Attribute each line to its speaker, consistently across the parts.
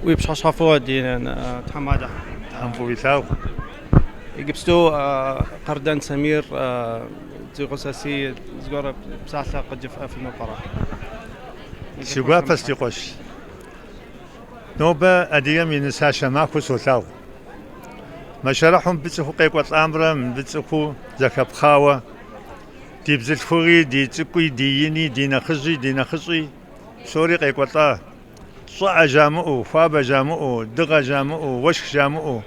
Speaker 1: Уи пщыхьэщхьэ фӏыуэ, ди тхьэмадэ.
Speaker 2: Тхьэм фӏыуэ уилъагъу.
Speaker 1: Иджыпсту Къардэн Самир ди гъусэси, зыгуэр псалъэ къыджефӏэфыну пӏэрэ?
Speaker 2: Си гуапэщ, ди къуэш. Нобэ адыгэм и нысашэ махуэу солъагъу. Мэшэрэхьу мыбы цӏыхуу къекӏуэлӏамрэ мыбы цӏыхуу зэхэпхъауэ, ди бзылъхугъи, ди цӏыкӏуи, ди ини, ди нэхъыжьи, ди нэхъыщӏи псори къекӏуэлӏа. Щӏыӏэ жамыӏэу, хуабэ жамыӏэу, дыгъэ жамыӏэу, уэшх жамыӏэу,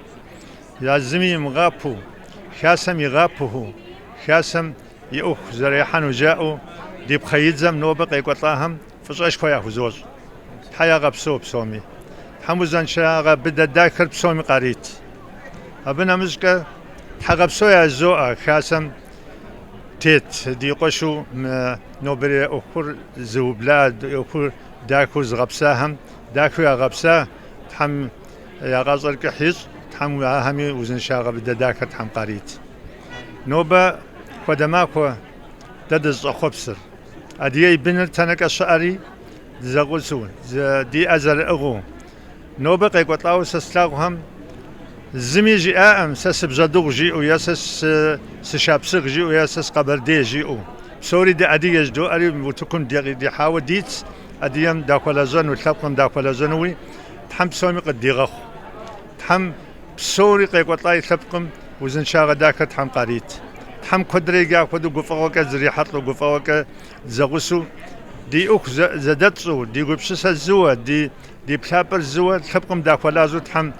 Speaker 2: я зыми имыгъапэу, хасэм игъапэу, хасэм и ӏуэху зэрехьэну жаӏэу ди пхъэидзэм нобэ къекӏуэлӏахэм фӏыщӏэшхуэ яхузощӏ. Тхьэ ягъэпсэу псоми. Тхьэм узыншагъэ быдэ дахэр псоми къарит. Абы нэмыщӏкӏэ тхьэгъэпсэу яжызоӏэ хасэм тет ди къуэшу мы нобэрей ӏуэхур зыубла, ӏуэхур дахэу зыгъэпсахэм дахэу ягъэпса, Тхьэм я гъащӏэр кӏыхь ищӏ, Тхьэм ахэми узыншагъэ быдэ дахэр Тхьэм къарит. Нобэ хуэдэ махуэ дэ дызыщӏэхъуэпсыр. Адыгэ и быныр тэнэкӏэ щыӏэри дызэгъусэу, ди ӏэ зэрыӏыгъыу. Нобэ къекӏуэлӏауэ сэ слъагъухэм зыми жиӏаӏым сэ сыбжьэдыгъу жиӏэу е сэ сышапсыгъ жиӏэу е сэ сыкъэбэрдей жиӏэу. Псори дыадыгэ жыдоӏэри утыкум дихьауэ дитщ, адыгэм дахуэлэжьэну, лъэпкъым дахуэлэжьэнуи Тхьэм псоми къыддигъэхъу. Тхьэм псори къекӏуэлӏа и лъэпкъым узыншагъэ дахэр Тхьэм къарит. Тхьэм куэдрэ иджы апхуэдэу гуфӏэгъуэкӏэ зрихьэлӏэу, гуфӏэгъуэкӏэ дызэгъусэу ди ӏуэху зэдэтщӏэу, ди гупсысэ зыуэ, ди плъапӏэр зыуэ лъэпкъым дахуэлажьэу Тхьэм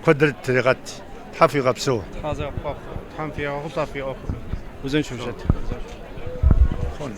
Speaker 2: куэдрэ дытригъэт. Тхьэ фигъэпсэу.
Speaker 1: Тхьэ зэхуэхъу, Тхьэм фигъэхъулӏэ фи ӏуэхур. Узыншэу щыт.
Speaker 2: Хъун.